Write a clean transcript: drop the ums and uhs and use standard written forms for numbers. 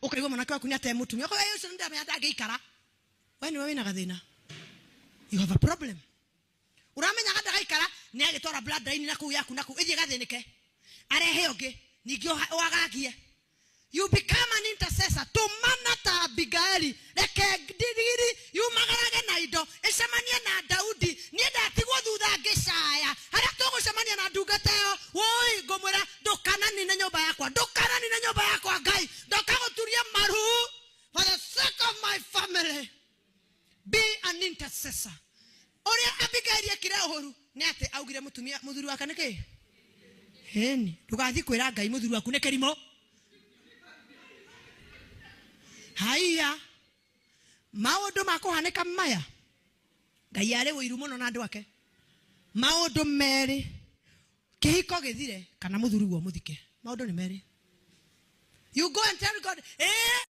Ũkaigua mwanake waku nĩ ate mũtumia. Ũkauga, "Ĩ, ũcio nĩndamenya ndangĩikara." We nĩwe wĩna gathĩna. You have a problem. Ũramenyaga ndagaikara, nĩ agĩtwara bloodline na kũu yaku na kũu ĩthiĩ gathĩnĩke. Arehe ũngĩ, ningĩ wagagie. You become an intercessor. Tũmana ta Abigaili. Reke ndigiri yumagarage na indo ĩcemanie na Daudi. Niĩ ndatigwo thutha ngĩcaya. Harĩa tũgũcemania na ndungata ĩyo, wũi ngũmwĩra ndũkananine nyũmba yakwa, ndũkananine nyũmba yakwa Ngai, ndoka gũturia maru for the sake of my family. Be an intercessor. Ũrĩa Abigaili ekire ũru nĩ atĩ augire mũtumia mũthuri wake nĩ kĩ? Heni, ndũgathiĩ kwĩra Ngai mũthuri waku nĩ kĩrimũ. Haiya, maũndũ ma kũhanĩka maya, Ngai arĩ ũiru mũno na andũ ake. Maũndũ merĩ, kĩhiko gĩthire kana mũthuri guo mũthike. Maũndũ nĩ merĩ. You go and tell God, eh?